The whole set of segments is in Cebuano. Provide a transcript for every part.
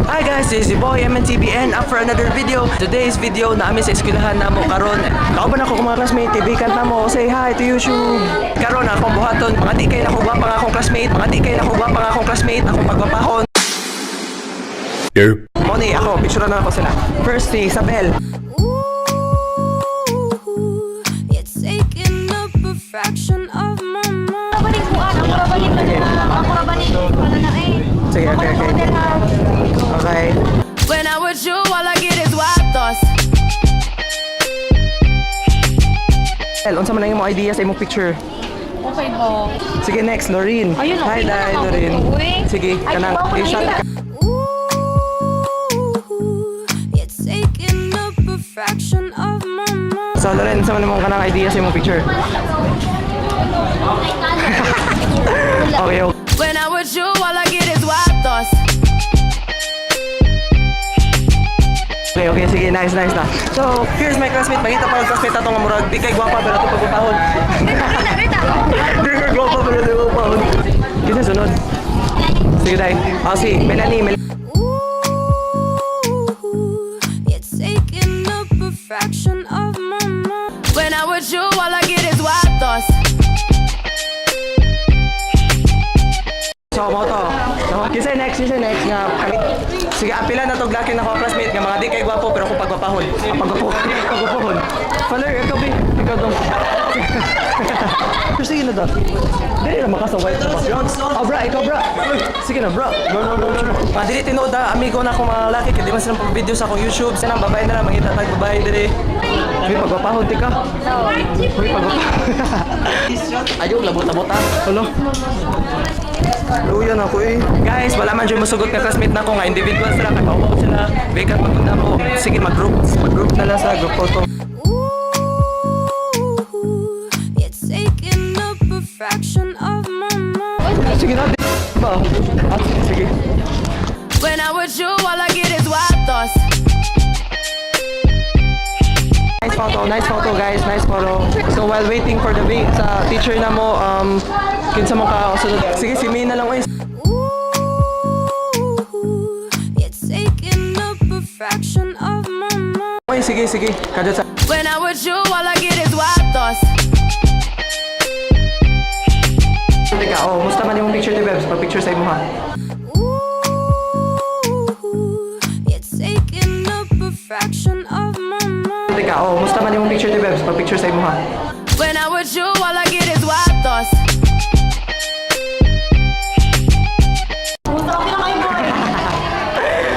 Hi guys, this is your boy MNTV and up for another video. Today's video naa mi sa eskwelahan namo karon. Kauban ako kung mga classmate, TV kanta mo, say hi to YouTube. Karon akong buhaton, mga di kay nako gwapa nga akong classmate, mga di kay nako gwapa nga akong classmate, akong pagwapahon. Derp. Mo ni ako, picture na ako sila. First si Isabel. Ooh, you're taking up a fraction of my mind. Balik buwan, ako ra balik na ako ra balik. Wala na eh. Sige, okay. Okay. When I'm with you, all I get is wild thoughts. El, unsa man ang imong idea sa imong picture? Okay ba? Sige, next, Lorene. Ayun, Hi, okay na Dai, naman. Lorene. Uy. Sige, Ay, kanang kuha ko na i-shot yun. ka. Ooh, you're taking up a fraction of my mind. So, Lorene, unsa man imong kanang idea sa imong picture? Okay. When I'm with you, all I get is wild thoughts. Okay, sige, nice, nice na. So, here's my classmate. Makita pa ang classmate atong nga murag di kay gwapa pero ito pagpapahon. Di kay gwapa pero ito pagpapahon. Kinsa sunod? Sige, dai. Ah, si Melanie, Melanie. Ooh, you're taking up a fraction of my mind. When I'm with you, all I get is wild thoughts. So, mo to. No? Kinsa next, kinsa next nga sige, apila na tog laki na ko classmate nga mga di kay gwapo pero kung pagwapahon. Ah, pagwapahon, pagwapahon. Father, ikaw bi, ikaw dong. Pero sige na daw. Dili na makasaway ba? Oh, bra, ikaw bra. Sige na, bra. No, no, no, no, no. Ah, dili tinuod ah, amigo na akong mga laki kay di man sila video sa akong YouTube. Sila babae na lang mangita tag babae diri. Uy, pagwapahon tika. Uy, pagwapahon. Ayaw, labot-labot ah. Hello. Luyan ako eh. Guys, wala man dyan musugot nga classmate na ako nga individual sila kay paupaw sila. Vacant magpunta mo. Sige, mag-group. Mag-group na lang sa group photo. Ooh, you're taking up a fraction of my mind. Sige na, di ba? Ah, sige. When I'm with you, all I get is wild thoughts. Nice photo guys, nice photo. So while waiting for the sa teacher na mo, kinsa mo ka sunod. Sige, si May na lang oy. Ooh, you're taking up a fraction of my mind. Oy, sige, sige. Kadto sa When I'm with you, all I get is wild thoughts. Teka, oh, musta man imong picture ni Bebs? Pa-picture sa imo ha. Ooh, you're taking up a fraction of my mind. Teka, oh, musta man imong picture ni Bebs? Pa-picture sa imo ha. When I'm with you, all I get is wild thoughts.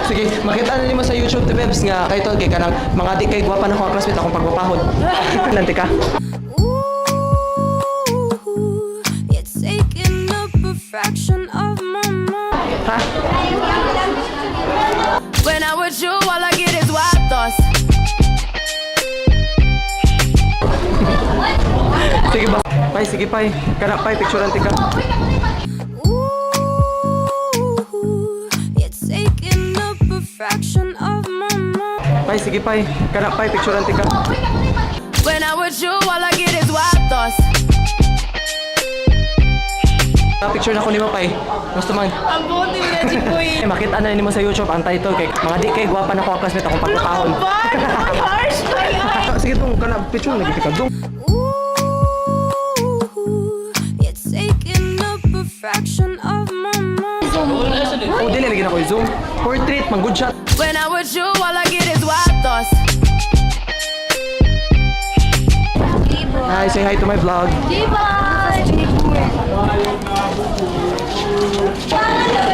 Sige, makita na nimo sa YouTube ti Bebs nga kay tol kay kanang mga di kay gwapa na akong classmate akong pagwapahon. Nanti ka. Ooh, you're taking up a fraction of my mind. Ha? When I'm with you, all I get is wild thoughts. Sige ba? Pai, sige pai. Kana pai picturean tika. Ooh, you're taking up a fraction of my mind. Pai, sige pai. Kana pai picturean tika. When I'm with you, all I get is wild thoughts. Ah, picture na ko nimo pai. Gusto man. Ang buti na si Kuy. Eh, makita na nimo sa YouTube ang title kay mga di kay gwapa na ko classmate akong pagpapahon. Harsh kayo. Sige dong kana picture na gid ka dong. Ooh, you're taking up a fraction of my mind. Oh, dili lagi na ko zoom. Portrait man good shot. When I'm with you, all I get is wild thoughts. Hi, say hi to my vlog.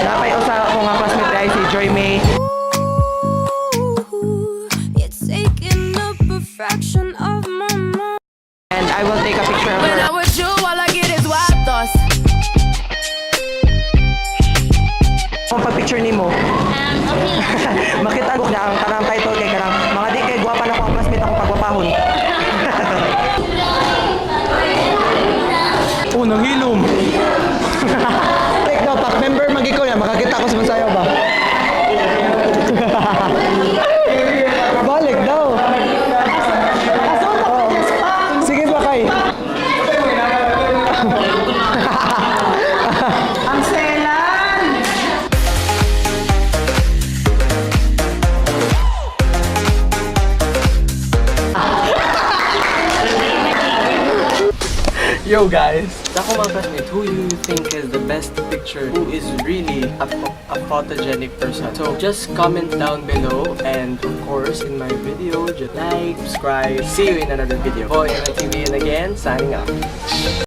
Napay usa ako nga classmate ay si Joy May. Ooh, you're taking up a fraction of my mind. And I will take a picture of When her. I'm with you, all I get is wild thoughts. Kung pa-picture nimo. Okay. Makita ko na ang kanang title kay kanang mga di kay gwapa na ko ang classmate akong pagwapahon. Oh, nanghilom. Like daw, pak member magi ko ya, makakita ko sa Mansayaw ba? Balik daw. Oh. Sige ba kay? Ang selan! Yo guys! Sa akong mga classmate, who you think is the best picture? Who is really a photogenic person? So just comment down below and of course in my video, just like, subscribe. See you in another video. Boy, TV and again, signing off.